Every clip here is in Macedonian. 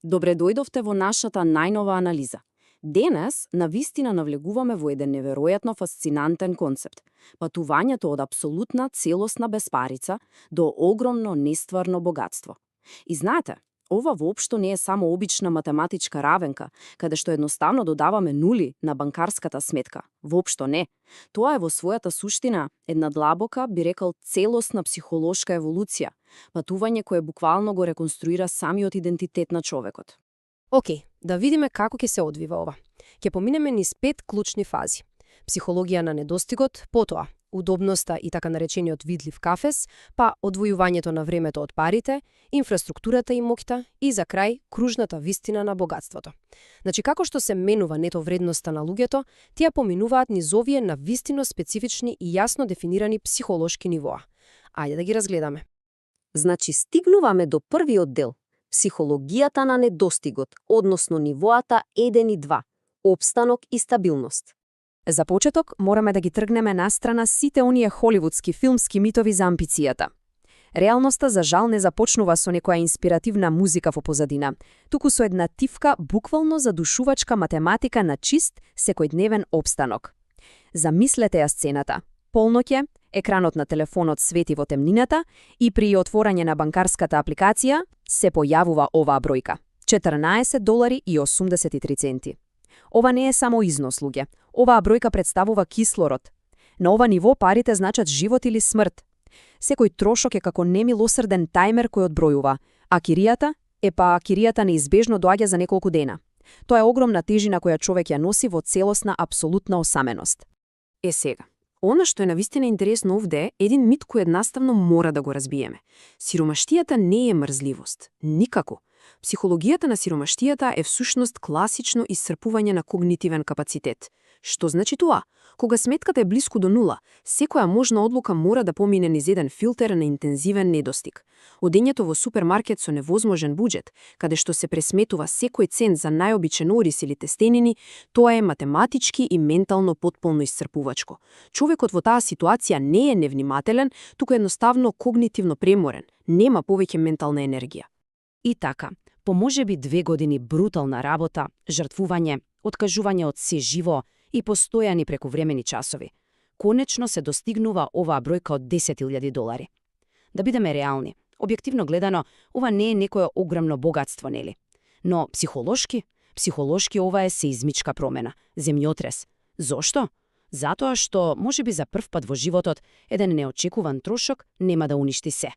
Добре дојдовте во нашата најнова анализа. Денес, навистина навлегуваме во еден неверојатно фасцинантен концепт. Патувањето од апсолутна целосна безпарица до огромно нестварно богатство. И знаете, ова воопшто не е само обична математичка равенка, каде што едноставно додаваме нули на банкарската сметка. Воопшто не. Тоа е во својата суштина една длабока, би рекол, целосна психолошка еволуција. Патување кое буквално го реконструира самиот идентитет на човекот. Океј, да видиме како ќе се одвива ова. Ќе поминеме низ 5 клучни фази. Психологија на недостигот, потоа удобноста и така наречениот видлив кафес, па одвојувањето на времето од парите, инфраструктурата и моќта и за крај кружната вистина на богатството. Значи како што се менува нето вредноста на луѓето, тие поминуваат низ овие на вистино специфични и јасно дефинирани психолошки нивоа. Ајде да ги разгледаме. Значи стигнуваме до првиот дел. Психологијата на недостигот, односно нивоата 1 и 2, опстанок и стабилност. За почеток, мораме да ги тргнеме настрана сите оние холивудски филмски митови за амбицијата. Реалноста, за жал, не започнува со некоја инспиративна музика во позадина, туку со една тивка, буквално задушувачка математика на чист, секојдневен опстанок. Замислете ја сцената. Полноќе, екранот на телефонот свети во темнината и при отворање на банкарската апликација се појавува оваа бројка – $14.83. Ова не е само износ, луѓе. Оваа бројка представува кислород. На ова ниво парите значат живот или смрт. Секој трошок е како немилосрден тајмер кој одбројува, а киријата неизбежно доаѓа за неколку дена. Тоа е огромна тежина која човек ја носи во целосна апсолутна осаменост. Сега. Она што е навистина интересно овде, еден мит кој едноставно мора да го разбиеме. Сиромаштијата не е мрзливост. Никако. Психологијата на сиромаштијата е всушност класично исцрпување на когнитивен капацитет. Што значи тоа? Кога сметката е блиску до нула, секоја можна одлука мора да помине низ еден филтер на интензивен недостиг. Одењето во супермаркет со невозможен буџет, каде што се пресметува секој цент за најобичен орис или тестенини, тоа е математички и ментално потполно исцрпувачко. Човекот во таа ситуација не е невнимателен, туку едноставно когнитивно преморен, нема повеќе ментална енергија. И така, по можеби 2 години брутална работа, жртвување, откажување од се живо и постојани прекувремени часови, конечно се достигнува оваа бројка од $10.000. Да бидеме реални, објективно гледано, ова не е некое огромно богатство, нели? Но психолошки ова е сеизмичка промена, земјотрес. Зошто? Затоа што, можеби за прв пат во животот, еден неочекуван трошок нема да уништи се.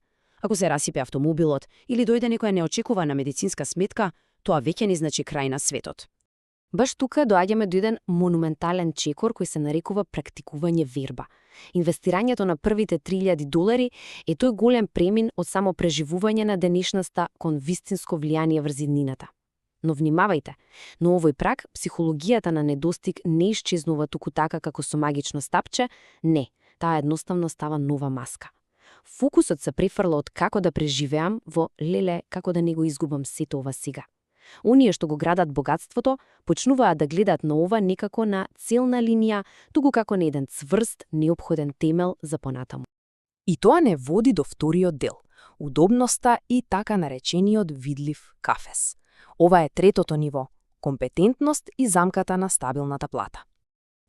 Ако се расипе автомобилот или дојде некоја неочекувана медицинска сметка, тоа веќе не значи крај на светот. Баш тука доаѓаме до еден монументален чекор кој се нарекува практикување верба. Инвестирањето на првите $3.000 е тој голем премин од само преживување на денешноста кон вистинско влијание врз иднината. Но внимавајте, на овој праг психологијата на недостиг не исчезнува туку така како со магично стапче, не, таа едноставно става нова маска. Фокусот се префрла од како да преживеам во леле, како да не го изгубам сето ова сега. Оние што го градат богатството, почнуваат да гледаат на ова некако на целна линија, туку како на еден цврст, неопходен темел за понатаму. И тоа не води до вториот дел – удобноста и така наречениот видлив кафес. Ова е третото ниво – компетентност и замката на стабилната плата.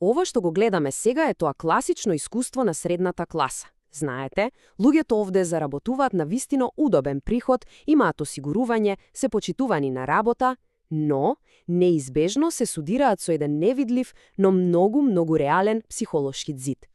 Ова што го гледаме сега е тоа класично искуство на средната класа. Знаете, луѓето овде заработуваат на вистино удобен приход, имаат осигурување, се почитувани на работа, но неизбежно се судираат со еден невидлив, но многу реален психолошки зид.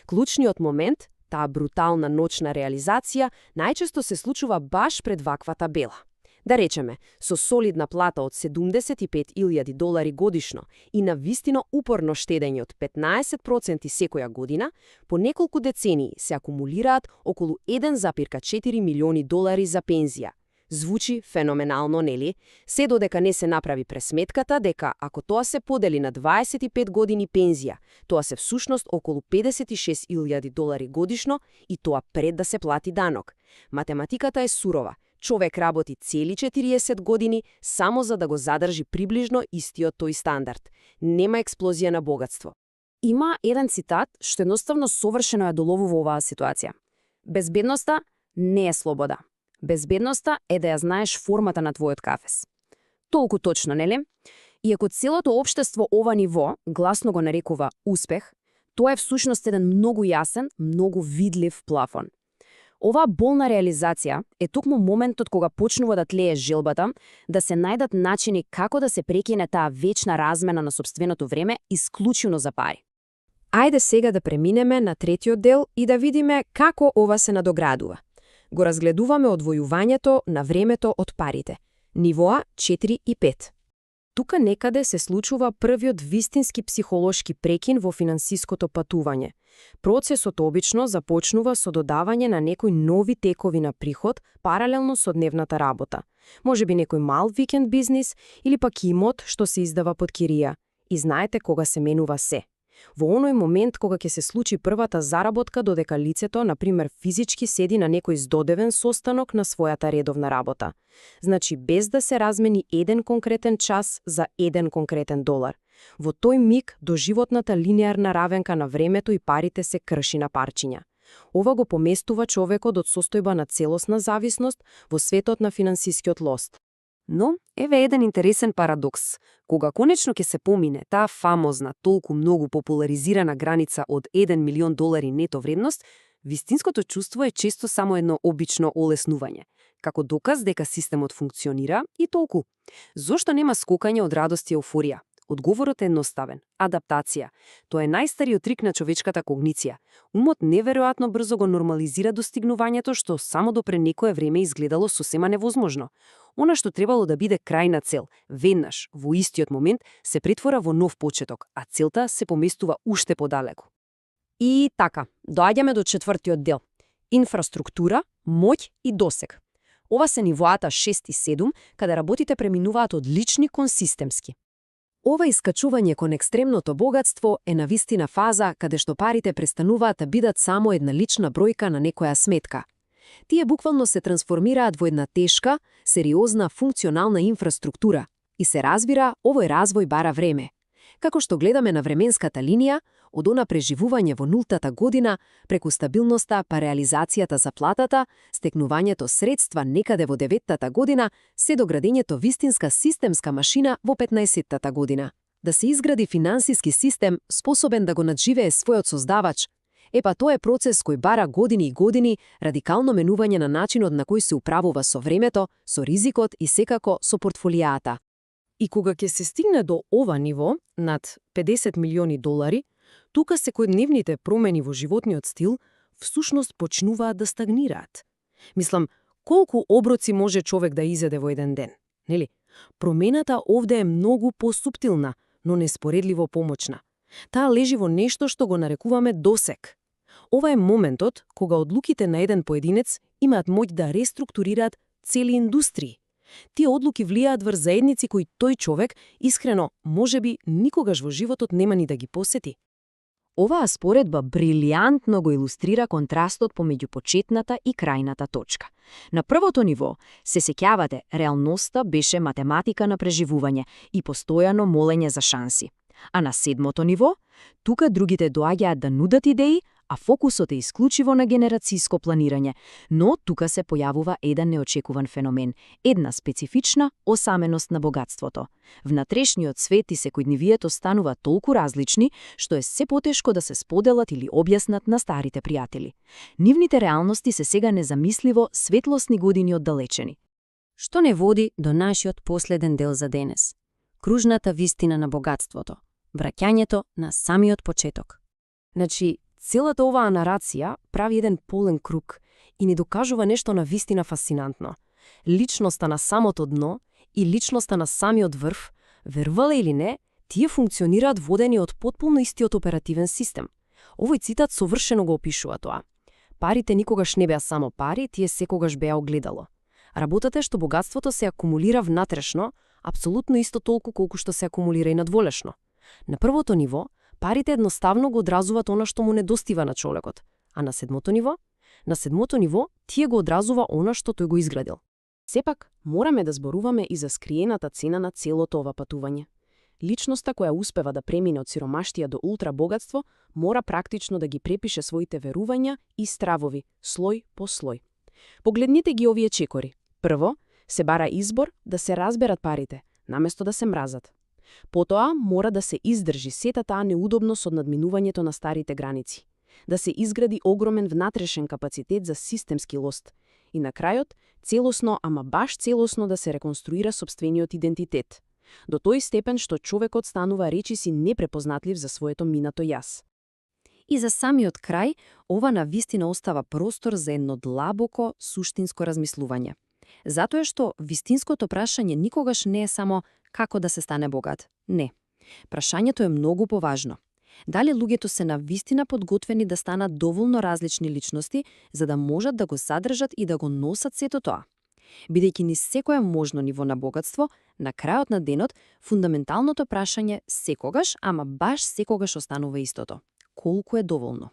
Клучниот момент, таа брутална ночна реализација, најчесто се случува баш пред ваква табела. Да речеме, со солидна плата од $75.000 годишно и на вистино упорно штедење од 15% секоја година, по неколку децении се акумулираат околу $1.4 милиони за пензија. Звучи феноменално, нели? Се додека не се направи пресметката дека ако тоа се подели на 25 години пензија, тоа се всушност околу $56.000 годишно и тоа пред да се плати данок. Математиката е сурова. Човек работи цели 40 години само за да го задржи приближно истиот тој стандард. Нема експлозија на богатство. Има еден цитат што едноставно совршено ја доловува оваа ситуација. Безбедноста не е слобода. Безбедноста е да ја знаеш формата на твојот кафес. Толку точно, нели? Иако целото општество ова ниво гласно го нарекува успех, тоа е всушност еден многу јасен, многу видлив плафон. Оваа болна реализација е токму моментот кога почнува да тлее желбата, да се најдат начини како да се прекине таа вечна размена на сопственото време исклучивно за пари. Ајде сега да преминеме на третиот дел и да видиме како ова се надоградува. Го разгледуваме одвојувањето на времето од парите. Нивоа 4 и 5. Тука некаде се случува првиот вистински психолошки прекин во финансиското патување. Процесот обично започнува со додавање на некои нови текови на приход паралелно со дневната работа. Можеби некој мал викенд бизнис или пак имот што се издава под кирија. И знаете кога се менува се. Во оној момент кога ќе се случи првата заработка додека лицето, например, физички седи на некој здодевен состанок на својата редовна работа. Значи, без да се размени еден конкретен час за еден конкретен долар. Во тој миг доживотната линеарна равенка на времето и парите се крши на парчиња. Ова го поместува човекот од состојба на целосна зависност во светот на финансискиот лост. Но, еве еден интересен парадокс. Кога конечно ќе се помине таа фамозна, толку многу популаризирана граница од 1 милион долари нето вредност, вистинското чувство е често само едно обично олеснување, како доказ дека системот функционира и толку. Зошто нема скокање од радост и еуфорија? Одговорот е едноставен – адаптација. Тоа е најстариот трик на човечката когниција. Умот неверојатно брзо го нормализира достигнувањето што само до пред некое време изгледало сосема невозможно. Она што требало да биде крајна цел, веднаш, во истиот момент, се претвора во нов почеток, а целта се поместува уште подалеку. И така, доаѓаме до четвртиот дел. Инфраструктура, моќ и досег. Ова се нивоата 6 и 7, каде работите преминуваат од лични кон системски. Ова искачување кон екстремното богатство е навистина фаза каде што парите престануваат да бидат само една лична бројка на некоја сметка. Тие буквално се трансформираат во една тешка, сериозна функционална инфраструктура и се разбира, овој развој бара време. Како што гледаме на временската линија, од она преживување во нултата година, преку стабилноста па реализацијата за платата, стекнувањето средства некаде во 9-тата година, се до градењето вистинска системска машина во 15-тата година. Да се изгради финансиски систем способен да го надживее својот создавач, епа тоа е процес кој бара години и години, радикално менување на начинот на кој се управува со времето, со ризикот и секако со портфолијата. И кога ќе се стигне до ова ниво, над 50 милиони долари, тука секојдневните промени во животниот стил всушност почнуваат да стагнираат. Мислам, колку оброци може човек да изеде во еден ден, нели? Промената овде е многу посуптилна, но неспоредливо помоćна. Таа лежи во нешто што го нарекуваме досег. Ова е моментот кога одлуките на еден поединец имаат моќ да реструктурираат цели индустрии. Тие одлуки влијаат врз заедници кои тој човек, искрено, можеби никогаш во животот нема ни да ги посети. Оваа споредба брилијантно го илустрира контрастот помеѓу почетната и крајната точка. На првото ниво, се сеќавате, реалноста беше математика на преживување и постојано молење за шанси. А на 7-то ниво, тука другите доаѓаат да нудат идеи, а фокусот е исклучиво на генерацијско планирање, но тука се појавува еден неочекуван феномен, една специфична осаменост на богатството. Внатрешниот свет и секојдневието станува толку различни, што е се потешко да се споделат или објаснат на старите пријатели. Нивните реалности се сега незамисливо светлосни години оддалечени. Што не води до нашиот последен дел за денес? Кружната вистина на богатството. Враќањето на самиот почеток. Значи, целата оваа нарација прави еден полен круг и ни докажува нешто на вистина фасцинантно. Личноста на самото дно и личноста на самиот врв, верувале или не, тие функционираат водени од потполно истиот оперативен систем. Овој цитат совршено го опишува тоа. Парите никогаш не беа само пари, тие секогаш беа огледало. Работата е што богатството се акумулира внатрешно, апсолутно исто толку колку што се акумулира и надволешно. На првото ниво, парите едноставно го одразуваат она што му недостива на човекот, а на 7-то ниво? На 7-то ниво, тие го одразува она што тој го изградил. Сепак, мораме да зборуваме и за скриената цена на целото ова патување. Личноста која успева да премине од сиромаштија до ултрабогатство, мора практично да ги препише своите верувања и стравови, слој по слој. Погледнете ги овие чекори. Прво, се бара избор да се разберат парите. наместо да се мразат. Потоа мора да се издржи сета таа неудобност од надминувањето на старите граници, да се изгради огромен внатрешен капацитет за системски лост и на крајот целосно, ама баш целосно да се реконструира сопствениот идентитет, до тој степен што човекот станува речиси непрепознатлив за своето минато јас. И за самиот крај, ова навистина остава простор за едно длабоко, суштинско размислување. Затоа што вистинското прашање никогаш не е само како да се стане богат. Не. Прашањето е многу поважно. Дали луѓето се навистина подготвени да станат доволно различни личности, за да можат да го задржат и да го носат сето тоа? Бидејќи низ секое можно ниво на богатство, на крајот на денот, фундаменталното прашање секогаш, ама баш секогаш останува истото. Колку е доволно?